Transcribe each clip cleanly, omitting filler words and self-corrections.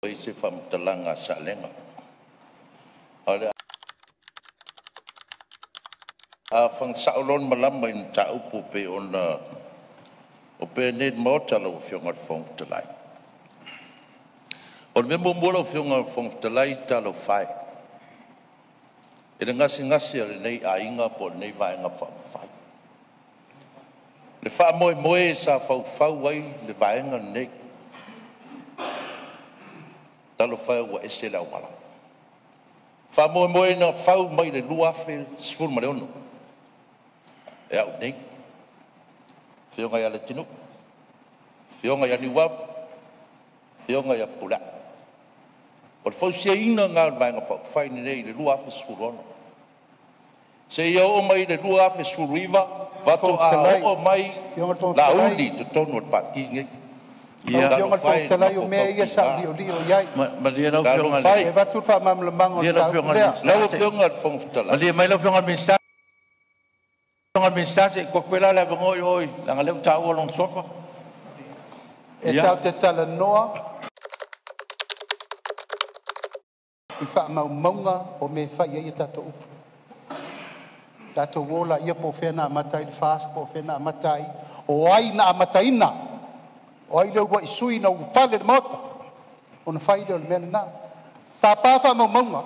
Ai se faamatalaga a Salega. O le a fana sao loa le malama i mataupu e pei ona opea nei i le Maota lau Afioga i le Fofoga Fetalai. O le mea muamua lau Afioga i le Fofoga Fetalai, talofa e i le gasegase o lenei aiga po o lenei Vaega Faaupufai. Le faamoemoe sa faufau ai le vaega lenei, talofa e ua ese le auala. Faamoemoe na fau mai le 2016 e au nei, Afioga ia Leatinuu, Afioga ia Niuava, Afioga ia Fepuleai. O le fausiaina lena o le Vaega Faaupufai lenei i le 2016 seia oo mai i le 2019 Fofoga faatoa Fetalai, oo mai Afioga i le Fofoga Fetalai, Laauli i totonu o le Pati lenei. Lau Afioga i le Talofa Fofoga e i le Fetalai, o matou mea ia sa ou tautiga, liolio i ai. Malie lau Afioga i talofa le E e. avatu le faamalamalamaga o le Malie lau mataupu Afioga i le lea. Lau Minisita se i Afioga i le Fofoga Fetalai, malie mai lau Afioga i le Minisita. Minisita, se i tuu atu pea la le avanoa i o leaga o lea ua taua lona suafa. E Ia, tatou te talanoa i faamaumauga o mea e fai ai a tatou upu. Tatou o laia po o fea na amata ai le FAST po o fea na amata ai, o ai na amataina? O ai le uluai sui na ulufale i le Maota ona fai lea o le mea lena. Tapa faamaumauga.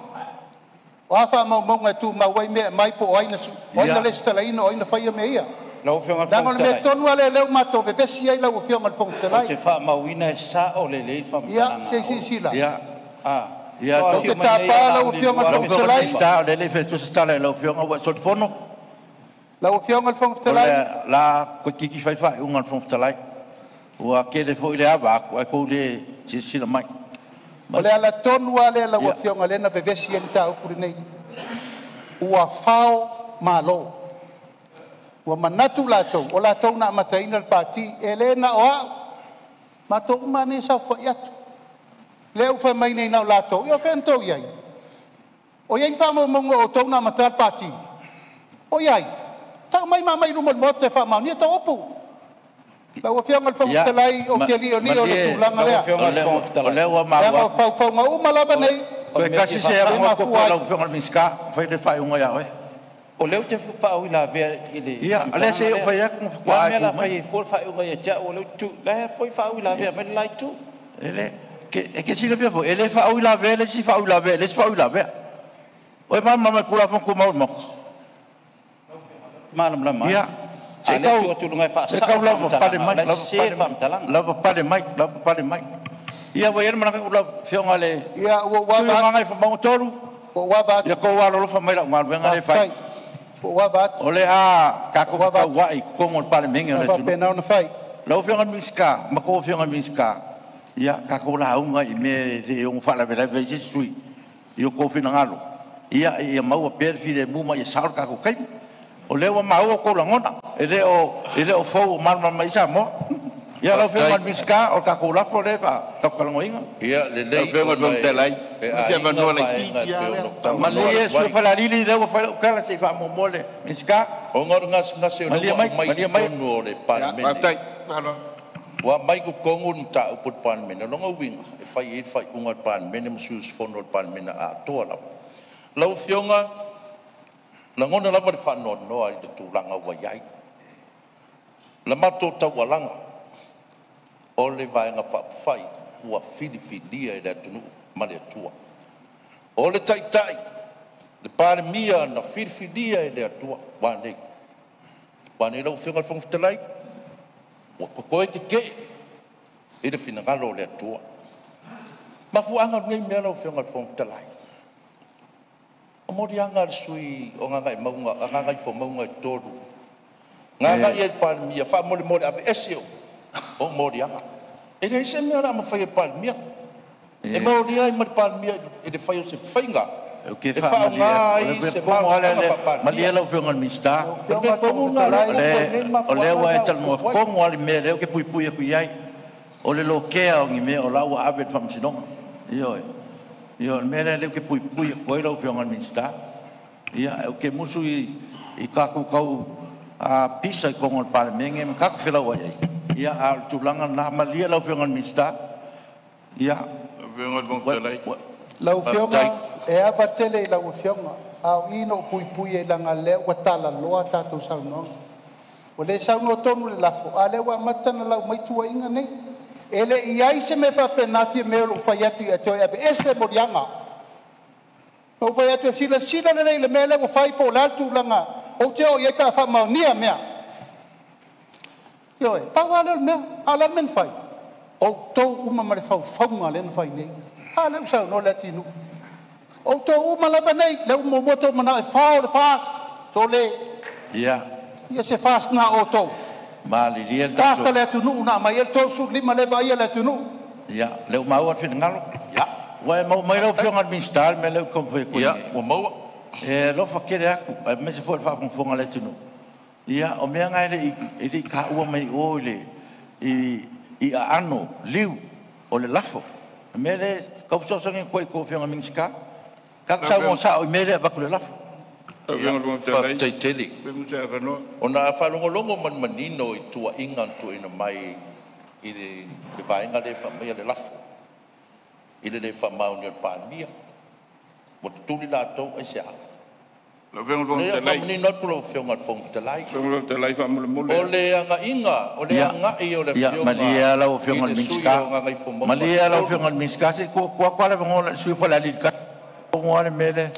O a faamaumauga e tumau ai mea e aumai po o ai na resitalaina, o ai na faia mea ia. Lau Afioga i le Leaga Fofoga o le mea Fetalai, tonu lava lea o lea ua matou vevesi ai lau Afioga i le Fofoga ou Fetalai. te faamauina e sao lelei le Ia faamatalaga se a i Olo. silasila. ia, ia, Faatoa Ou te afio mai nei ia tapa lau Laauli i le Afioga i le lau Fofoga Afioga i le Fetalai. 2019. Minisita, o lea e le i fai atu se tala i lau Afioga ua e solifono. Lau Afioga i le Fofoga O Fetalai, le a toeititi fai le faaiuga a le Fofoga Fetalai. Ua tele foi le ava atu ae tou le silasila mai. o le ala tonu lava lea lau Afioga lea na vevesi ai le mataupu lenei, ua fao malo. Ua manatu latou o latou na amataina le Pati. E le na o au, matou uma lava nei e saofafai atu. Lea ua fai mai nei na o latou, ia o fea na outou i ai? O i ai ni faamaumauga o outou na amataina le Pati? O i ai? Tau mai ma aumai i luma o le Maota e faamaonia tou upu. Lau Afioga i le Fofoga Ia, Fetalai, ou ma, te liolio i le malie, tulaga Lau lea, Afioga o i le lea, Fofoga o Fetalai, lea ua leaga maua o atu. faufauga uma lava o nei o le Toe mea e tasi fia se lea e faasao. avanoa tuu atu mafua i ai. lau Afioga i le Minisita, fai lea faaiuga ia oe. O lea ou te faauilavea i le Ia, o lea faamatalaga se i ou lea. fai atu ona O le a faatoa le e mea o le tu a mai. fai ai fua le faaiuga ia te au o lea ou te tu, la e foi faauilavea mai le la itu. E le, e te silafia foi, e le faauilavea le isi faauilavea i le isi faauilavea. O e malamalama i Tulafono Tumau a le Maota? Malamalama ai. Ia, A se o i lea e tu tau, atu i luga e se i faasao tau le lavapapale faamatalaga, o mai, la e sese lavapapale le mai, faamatalaga. lavapapale mai, lavapapale mai. Ia ua i ai le manatu lau Afioga i le Ia, ua ou sui ava usufono o atu, Gagaifomauga 3, ua ou ava ia atu, outou alolofa mai i lau galuega lea e fai. faafetai, ua ou ava atu, O le a ua tatou ou ava atu. fetauai i totonu o le Palemene O o le le a atunuu. faapena ona fai. Lau Afioga i le Minisita ma tou Afioga i Minisita, ia tatou lauga i mea e le ono faalavelave ai se isi sui usufono i o outou finagalo, ia maua pea le filemu ma ia sao le tatou taimi. O lea ua maua outou lagona, e le o fou ua malamalama i ai Samoa. Ia lau Afioga i faafetai. le Minisita, o le tatou lafo lea e tatou te talanoaina. Ia Lau lelei Afioga i le ona Fofoga Fetalai, e mo se aiga avanoa vaega e laitiiti pei lava ona lea ou talanoa faamolemole. Malie le atu sui usufono ai, mo Falealili, lea ua fai lau tala, se i faamuamua le Minisita. ona o le gasegase o lea Malie ua mai, aumai i malie mai. totonu o le Ia, Palemene, faafetai. ua aumai i totonu le mataupu a le Palemene. O lona uiga, e fai i ai le faaiuga a le Palemene ma sui usufono o le Palemene atoa lava. Lau Afioga, lagona lava le faanoanoa i le tulaga ua i ai la matou taualaga o le Vaega Faaupufai ua filifilia e le atunuu ma le Atua. O le Taitai, le Palemia na filifilia e le Atua ua nei? Ua nei lau Afioga i le Fofoga Fetalai? Ua totoe tetee i le finagalo o le Atua. Mafuaaga o lenei mea lau Afioga i le Fofoga Fetalai, o moliaga a le sui usufono o Gagaifomauga 3 na agai i le Palemia, faamolemole aveese ou moliaga. E leai se mea o le a mafai e le Palemia. E molia ai ma le Palemia i le fai o se faiga Ou te e faamalie faaaoga atu, o le ai mea se tonu lava malosiaga lea, malie faa-Palemia. lau Afioga i le Minisita. Lau O le Afioga mea i le tonu Fofoga lena o lea Fetalai, e tupu ai nei le O lea mafuaaga ua e lena ua talanoa tupu ai. tonu lava i le mea lea ou te puipui atu i ai, o le lokea o ni mea o la ua ave i le Faamasinoga. Ioe. Ioe, o le mea lea ou te puipui atu ai lau Afioga i le Minisita. Ia, ou te musu i tatou tau pisa i totonu o le Palemene ma tatou felauai ai, ia a o le tulaga lena. Malie lau Afioga i le Minisita, ia. Lau Afioga e ava tele i lau Afioga, a o i na ou puipui ai leaga o lea ua talaloa a tatou saunoaga. Ua le saunoa tonu i le lafo, a o lea ua amata ona lau mai tuuaiga nei. E le i i ai se mea faapena Fiame o lou fai atu ia te oe e aveese moliaga. Na ou fai atu e silasila lelei i le mea lea ua fai po o le a le tulaga, ou te oo i ai pe a faamaonia mea. Ioe, pau lava lea o le mea. A o le a le mea na fai? Outou uma ma le faufauga lea na fai nei. A lea ua saunoa Leatinuu. Outou uma lava nei lea ua muamua outou manao e fao le FAST. Sole! Ia se FAST na a outou. Malilie le FAST tatou a le atunuu na aumai ai le 35 lea e vaaia le atunuu. Ia, lea ua maua le finagalo. Ua e maua mai lau Afioga i le Minisita le mea lea ou te taumafai atu ai nei? Ua maua. E alofa tele atu aemaise foi le faafogafoga a le atunuu. Ia, o mea na e le i taua mai o i aano liu o le lafo. O le mea lea e tau fesoasoani atu ai i a outou Afioga i Minisita, tatou saunoa sao i mea lea e avatu i le lafo. Faafetai tele. Ona a faalogologo ma le manino i tuuaiga na tuuaina mai i le vaega lea e faamaia le lafo i le le faamaonia e le Palemia, ua tutuli latou aisea? Leai, o le a faamanino atu lau Afioga i le Fofoga Fetalai. O le againa, o le agai o le Ia, Afioga malie lava lau i Afioga i le le sui Minisita. usufono o Gagaifomauga Malie lava lau 3. Afioga i le Minisita, se i tuu atu lava le avanoa i le sui usufono mo Falealili 1 le mea lea.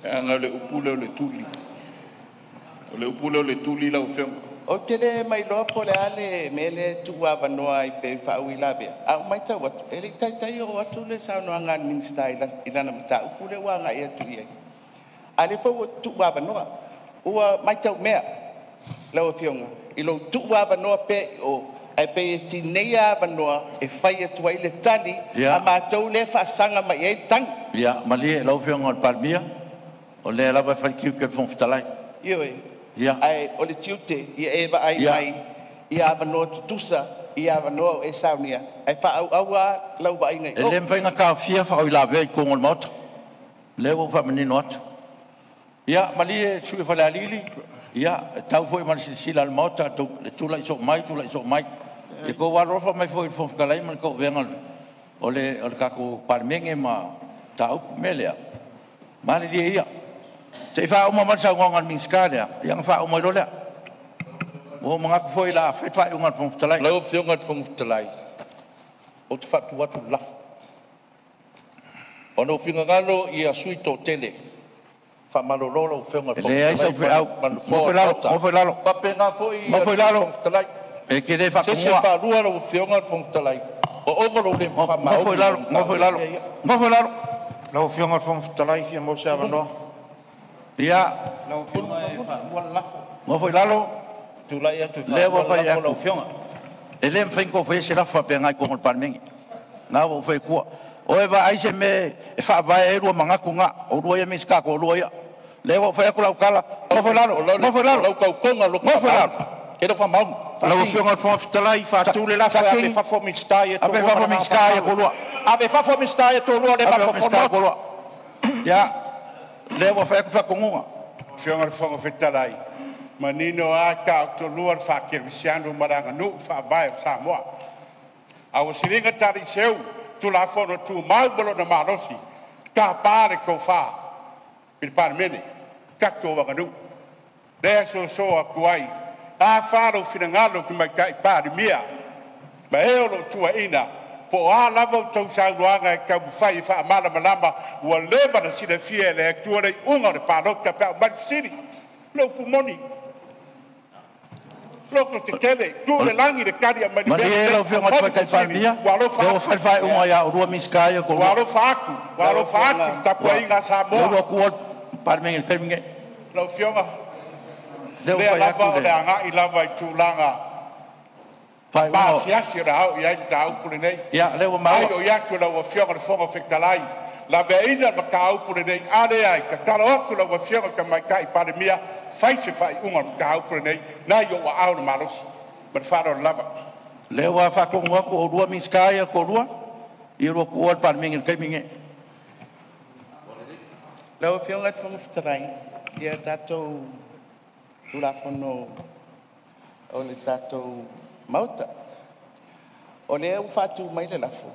Leaga o le upu lea o le tuli. O le upu lea o le tuli lau Afioga. Ou te le mailoa po o le a le mea lea e tuuavanoa ai pei e faauilavea, ae ua matau atu e le i taitai oo atu le saunoaga a le Minisita i lana mataupu lea ua agai atu i ai, a o lea foi ua tuuavanoa. Ua matau mea lau Afioga i lou tuuavanoa pea i o, ae pei e tineia avanoa e fai atu ai le tali a matou lea e faasaga mai i ai le tagi. Ia, malie lau Afioga i le Palemia, o lea lava e fai le tiute o le Fofoga Fetalai. Ioe. Ia. Ae o le tiute ia e vaai mai i avanoa tutusa i avanoa o e saunia ae faaauau lava lau vaaiga i E o. le mafai ona taofia faauilavea i totonu o le Maota. O lea ua ou faamanino atu. Ia malie le sui usufono mo Falealili, ia e tau foi ma le silasila a le Maota le tulai soo mai tulai soo mai. Ia outou alolofa mai foi i le Fofoga Fetalai ma le tauavega o le tatou Palemene ma mataupu. O le mea lea, malilie ia se i faauma mai le saunoaga a le Minisita lea ona faauma ai loa lea. Ua ou manatu foi o le a fai le faaiuga a le Fofoga Fetalai. Lau Afioga i le Fofoga Fetalai, ou te faatu atu le lafo, Ona ou finagalo ia sui usufono toatele, faamalolo lau Afioga i E le Fofoga leai sau Fetalai feau, ma le Nofoa nofo o i le lalo, Maota. nofo i lalo, E faapena foi nofo le i Sui lalo, Fofoga Fetalai. E te le O se isi e faatomua. faalua lau Afioga i le Fofoga Fetalai, ua ova lou le Nofo i faamaoni i lalo, lau nofo i mataupu lalo, lenei. nofo i lalo. Lau Afioga i le Fofoga Fetalai e fia maua se avanoa. Ia, Lau Afioga e faalua le lafo. Nofo i lalo. Tulai atu e Lea ua faalua le fai lafo lau atu. Afioga. E le mafai ona outou faia se lafo faapena i totonu o le Palemene. Lena ua ou fai atua. O e vaai se mea e faavae ai lua manatu na, oulua ia Minisita e toalua ia. Lea ua ou fai atu lau tala, nofo i lalo, O lau, nofo i o lalo, lau tautoga loto nofo i lalo. faamaoni. E te le o faamaoni. Lau Faatini, Afioga i le Fofoga Fetalai, faatu le lafo, E ave i Satini, fafo Minisita ia e ave i toalua ma fafo le agaga Minisita ia faaaloalo. toalua. Ave i fafo Minisita ia e toalua o lea e Ave i fafo mafaufau le Minisita ia Maota. toalua. Ia, lea ua fai atu le faatonuga. Afioga i le Fofoga Fetalai, manino lava e taotolua le faakerisiano ma le aganuu faavae o Samoa. A ua siliga taliseu Tulafono Tumau ma lona malosi, tapa le tofa i le Palemene, tatou aganuu. Lea e soso atu ai, a fa lou finagalo Tamaitai Palemia ma e o lo o tuaina, po o a lava a outou saunoaga e taumafai e faamalamalama, ua leva ona silafia e le Atua le iuga o le palota pe a aumai le fesili. O le upu moni, lototetele, tuu i le lagi le tali e aumai i le mea Malie lenei. lau Afioga i le Aumai le Tamaitai fesili, Palemia, ua alofa lea ua atu, fai le faaiuga ia oulua Minisita ia e ua toalua. alofa atu, ua Lau alofa atu i Afioga le Ua, tapuaiga a lea Samoa. ua tuua le Palemene i le taimi lenei. Lau Afioga, Lea ua lea fai lava atu o le le agai lava i tulaga faaiuga. pasiasi o le a oo i ai le mataupu lenei. Ia, lea ua Ai maua. o i atu lau Afioga i le Fofoga Fetalai, laveaiina le mataupu lenei. A leai, tatalo atu lau Afioga i le Tamaitai Palemia, fai se faaiuga o le mataupu lenei, na i ou aao le malosi. Ma le faaaloalo lava. Lea ua faatonu atu o oulua Minisita ia e toalua, ia oulua tuua le Palemene i le taimi lenei. Lau Afioga i le Fofoga Fetalai, ia tatou Tulafono o le tatou Maota, o lea ua faatu mai le lafo,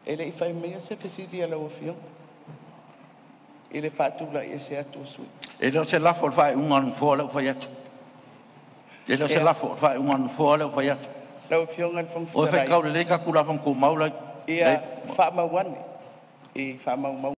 E le i fai maia se fesili a lau Afioga i le faatulai ese atu o sui usufono. E le o se lafo i le faaiuga a le Nofoa lea ua fai atu. E le o se lafo i le faaiuga a le Nofoa lea ua fai atu. Lau Afioga i le Fofoga Ua Fetalai, faitau lelei tatou Tulafono Tumau la ia faamau ane i faamaumauga.